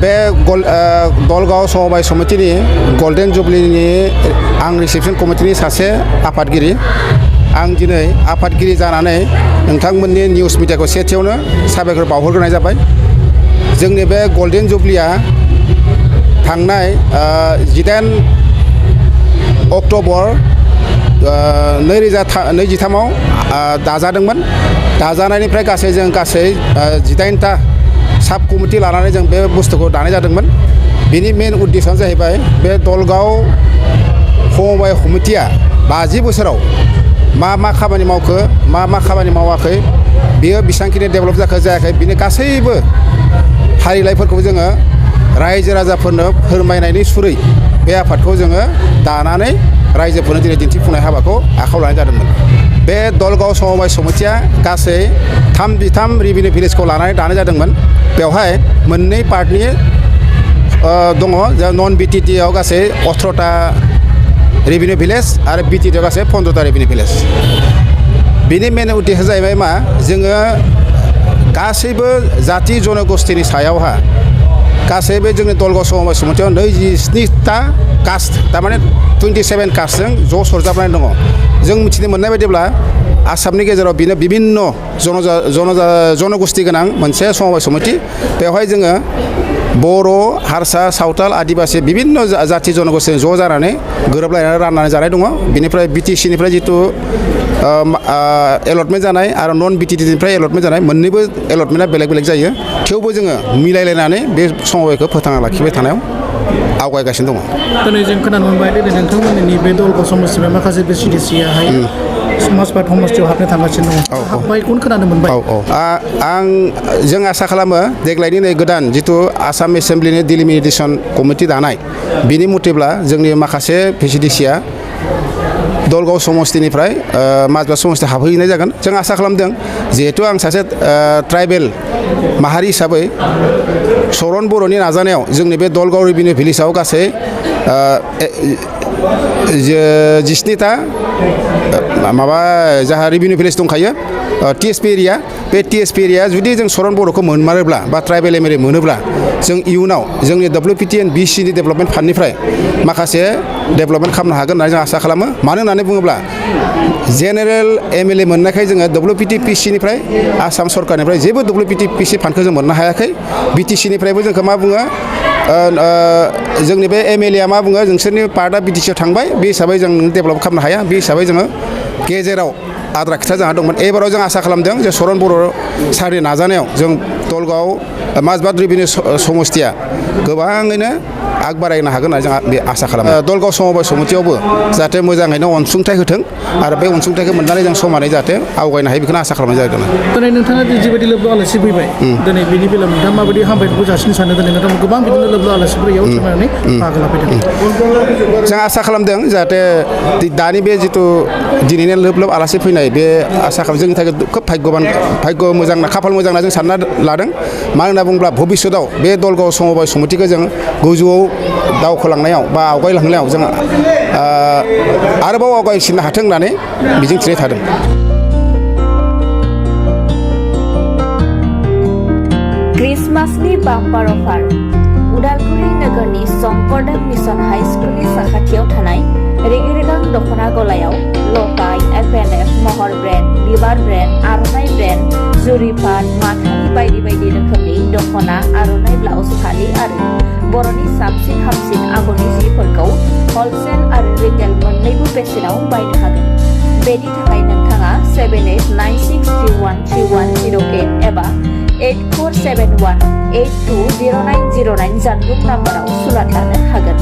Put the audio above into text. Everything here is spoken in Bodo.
बे दलगाव समबाय समितिनि गल्डेन जुबलिनि आं रिसेपसन कमिटिनि सासे आफादगिरि आं दिनै आफादगिरि जानानै नोंथांमोननि निउस मिडियाखौ सेथियावनो साबायखर बावहरग्रोनाय जाबाय। जोंनि बे गल्डेन जुबलिया थांनाय 18 अक्ट'बर 2023आव दाजादोंमोन। दाजानायनिफ्राय जों गासै 18टा साब कमिटि लानानै जों बे बुस्थुखौ दानाय जादोंमोन। बिनि मेन उद्देश्यआनो जाहैबाय बे दलगाव समबाय समितिया 50 बोसोराव मा खामानि मावखो मा खामानि मावाखै बेयो बेसेबांखिनि डेभेलप जाखो जायाखै बिनि गासैबो फारिलाइफोरखौ जोङो रायजो राजाफोरनो फोरमायनायनि सुरै बे आफादखौ जोङो दानानै रायजोफोरनो दिनै दिन्थिफुंनाय हाबाखौ आखायाव लानाय जादोंमोन। बे दलगाव समबाय समितिया गासै 33 रेभिनिउ भिलेजखौ लानानै दानाय जादोंमोन। बेवहाय मोननै पार्टनि दङ। नन बिटिटिआव गासै 18टा रेभिनिउ भिलेज आरो बिटिटिआव गासै 15टा रेभिनिउ भिलेज। बिनि मेन उद्देश्यआ जाहैबाय मा जोङो गासैबो जाति जनगोष्ठीनि सायावहा गासैबो जोंनि दलगाव समबाय समितियाव 27टा कास्ट थारमाने 27 कास्टजों ज' सरजाबनानै दङ। जों मिथिनो मोननाय बायदिब्ला आसामनि गेजेराव बिनो बिभिन्न जनगोष्ठी गोनां मोनसे समबाय समिति। बेवहाय जोङो बर', हारसा, सावताल, आदिबासि बिभिन्न जाति जनगोष्ठी ज' जानानै गोरोबलायनानै राननानै जानाय दङ। बिनिफ्राय बिटिसिनिफ्राय जितु एलटमेन्ट जानाय आरो नन बिटिटिनिफ्राय एलटमेन्ट जानाय मोननैबो एलटमेन्टआ बेलेग बेलेग जायो। थेवबो जोङो मिलायलायनानै बे समबायखौ फोथांना लाखिबाय थानायाव आवगायगासिनो दङ। दिनै जों खोनानो मोनबाय दिनै नोंथांमोननि बे दलगाव समस्टियाव माखासे बे सिडिसियाहाय समाजबाद समस्टियाव हाबनो थांगासिनो दङ। हाबबायखौनो खोनानो मोनबाय। जों आसा खालामो देग्लायनि नै गोदान जितु आसाम एसेम्ब्लिनि डिलिमिटेसन कमिटि दानाय बिनि मथेब्ला जोंनि माखासे भिसिडिसिया दलगाव समस्टिनिफ्राय माजबाद समस्टियाव हाबहैनाय जागोन। जों आसा खालामदों जिहेतु आं सासे ट्राइबेल माहारि हिसाबै सरन बर'नि नाजानायाव जोंनि बे दलगाव रेभिनिउ भिलेजाव गासै 17टा जाहा रेभिनिउ भिलेज दंखायो टिएसपि एरिया। बे टिएसपि एरिया जुदि जों सरन बर'खौ मोनमारोब्ला बा ट्राइबेल एमएलए मोनोब्ला जों इयुनाव जोंनि WPTN BCनि डेभेलपमेन्ट फान्डनिफ्राय माखासे डेभेलपमेन्ट खालामनो हागोन होननानै जों आसा खालामो। मानो होननानै बुङोब्ला जेनेरेल एमएलए मोननायखाय जोङो WPTPCनिफ्राय आसाम सरकारनिफ्राय जेबो WPTPC फान्डखौ जों मोननो हायाखै। बिटिसिनिफ्रायबो जोंखौ मा बुङो जोंनि बे एमएलएआ मा बुङो नोंसोरनि पार्टआ बिटिसिआव थांबाय बे हिसाबै जों डेभेलप खालामनो हाया। बे हिसाबै जोङो गेजेराव आद्रा खिथा जाना दंमोन। एबाराव जों आसा खालामदों जे सरन बर' सारनि नाजानायाव जों दलगाव माजबाद रेभिनिउ समस्टिया गोबाङैनो आग बारायनो हागोन होननानै जों बे आसा खालामो। दलगाव समबाय समितियावबो जाहाथे मोजाङैनो अनसुंथाइ होथों आरो बे अनसुंथाइखौ मोननानै जों समानै जाहाथे आवगायनो हायो बेखौनो आसा खालामनाय जादों। दिनै नोंथाङा जिबायदि लोब्बा आलासि फैबाय दिनै बेनि बेलायाव नोंथाङा माबायदि हामबायखौ जासिनो सानो दिनै नोंथाङा गोबां बिदिनो लोब्बा आलासिफोर इयाव थांनानै बाहागो लाफैदों। जों आसा खालामदों जाहाथे दानि बे जितु दिनैनि लोब आलासि फैनाय बे आसा खालाम जोंनि थाखाय खोब भाग्य मोजां खाफाल मोजां होनना जों सानना लादों। मानो होनना बुङोब्ला भबिष्यतआव बे दलगाव समबाय समितिखौ जों गोजौआव दावखोलांनायाव बा आवगायलांनायाव जों आरोबाव आवगायसिननो हाथों होननानै मिजिंथिनाय थादों। क्रिसमासनि बाम्पार अफार उदालगुरि नोगोरनि शंकरदेव मिशन हाई स्कुलनि साखाथियाव थानाय रेगे रेगां दख'ना गलायाव लफाय, FNF, महर ब्रेन्ड, बिबार ब्रेन्ड, आर'नाइ ब्रेन्ड, जुरिपाट, माथानि बायदि बायदि रोखोमनि दख'ना, आर'नाइ ब्लाउस, फालि आरो बर'नि साबसिन हामसिन आगरनि जिफोरखौ हलसेल आरो रिटेल मोन्नैबो बेसेनाव बायनो हागोन। बेनि थाखाय नोंथाङा 7896313108 एबा 8471820909 जानबुं नाम्बाराव सुलाद लानो हागोन।